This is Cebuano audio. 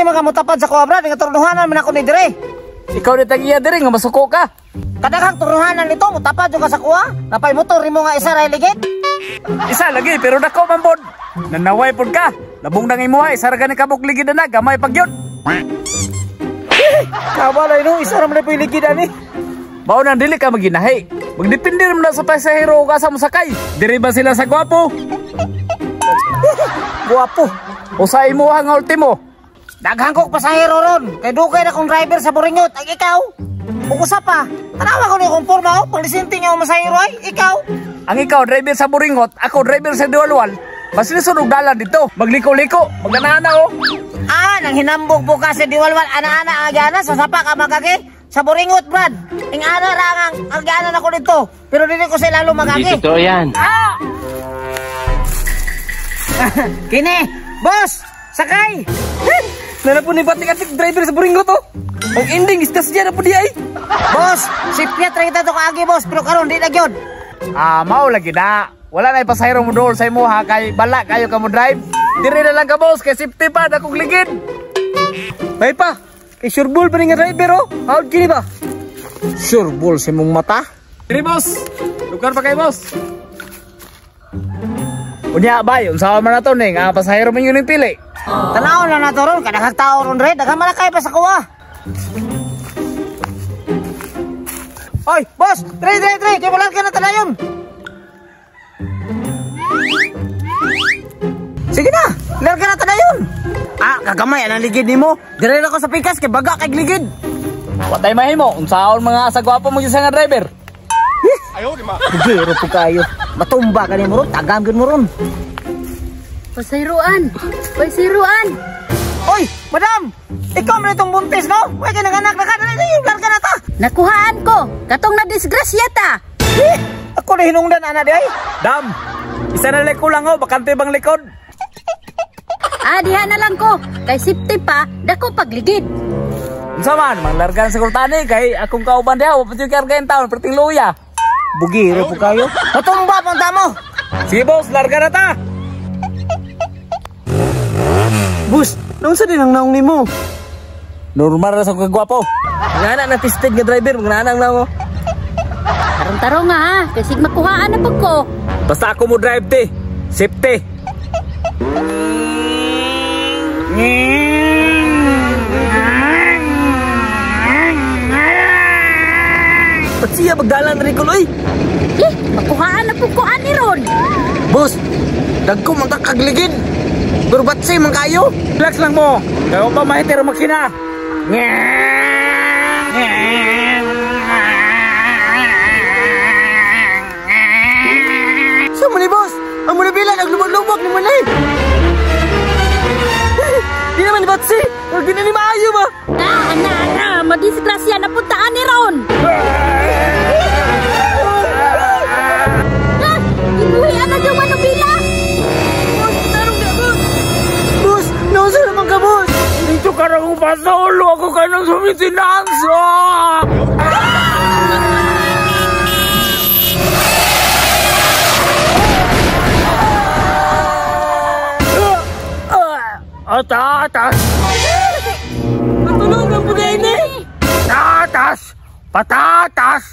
man ka mutapad sa kuha, brad. Nga turnuhanan man ako ni dire. Ikaw ni tag-iya dire nga masuko ka. Kadaghang turnuhanan nito, mutapad yung ka sa kuha. Napay motor nimo nga isa ra ligid. Isa lagi pero dako man pod. Nanaway pod ka. Labong nang imuha isa ra gani kabuk ligid na gamay pag yun. Kabalay no, isa ra man po ligid ani. Mao nang dili ka maginahi. Magdepende man na sa pasahero ug asa mo sakay. Diri ba sila sa gwapo? Gwapo. O sa imuha nga ultimo. Daghan kog pasahero ron. Kay dugay na kong driver sa Boringot. Ay ikaw. Ug usa pa. Tanawa ko ni akong porma oh, panglisente nga ang masahero ay ikaw. Ang ikaw driver sa Boringot, ako driver sa Diwalwal. Mas lisod og dalan dito. Magliko-liko, magana-ana oh. Ah, nang hinambog bukas sa Diwalwal, ana-ana ang agyana sa sapa ka magagi. Sa Boringot, brad. Ing ana ra ang agyana nako dito. Pero dili ko sa lalo magagi. Hindi totoo yan. Ah! Kini, boss, sakay. Nana po ni batik-atik driver sa Boringot oh. Ang ending istas niya na po di ay. Boss, si Piat ra kita to kaagi boss, pero karon di na gyud. Ah, mao lagi na. Wala na ipasahero mo dool sa imuha kay bala kayo ka mo drive. Diri na lang ka boss kay safety pa dakong ligid. Bay pa. Kay sure ball pa ni nga driver oh. Howd kini ba? Sure ball sa imong mata. Diri boss. Lugar pa kay boss. Unya bay, unsa man na to ning pasahero man yun yung pili. Tanaw na nato ron, kadaghang tao ron red, daghang malakay pa sa kuha. Oy, boss, tre tre tre, kay wala ka na tanayon. Sige na, larga na tanayon. Ah, kagamay anang ligid nimo. Dire na ko sa pikas kay baga kay ligid. Watay mahimo, unsaon mga sa gwapo mo nga driver. Ayo di ma. Gero po kayo. Matumba ka nimo ron, tagam gyud mo ron. Pasayroan. Pasayroan. Oy, madam! Ikaw man itong buntis, no? Uy, kay nanganak na ka. Dali, larga na ta. Nakuhaan ko. Katong nadisgrasya ta. Eh, ako na hinungdan, ana di ay. Dam, isa na liko lang, oh. Bakante bang likod? Ah, diha na lang ko. Kay safety pa, dako pagligid. Unsa man, manglarga na siguro tani. Kay akong kauban diha, wapit yung karga yung taon, perting luya. Bugiro po kayo. Matumba pang tamo. Sige, boss, larga na ta. Boss, naunsa din ang naong nimo? Normal ra sa kagwapo. Ngana na tested nga driver, magnana ang naong. Tarong-tarong nga ha, kasi makuhaan na pag ko. Basta ako mo drive te, safety. Ba't siya magdalan na Nicole, oy? Eh, makuhaan na pag ko ani ron. Boss, dagko man ta kagligid. Pero ba't siya man kayo? Relax lang mo. Kaya pa mahiter ang makina. Sa mo ni boss? Ang muna bila, naglubog-lubog ni Manay. Di naman ni Batsi. Huwag din na ni maayo ba? Ah, ana, ana, madisgrasya na puntaan ni Ron. Ah, inuhi ana yung manubila. Boss, nausa naman ka, boss. Dito ka na kung pasaulo ako ka nang sumitinansa. Patatas! Matulog ang pagkain eh! Patatas! Patatas!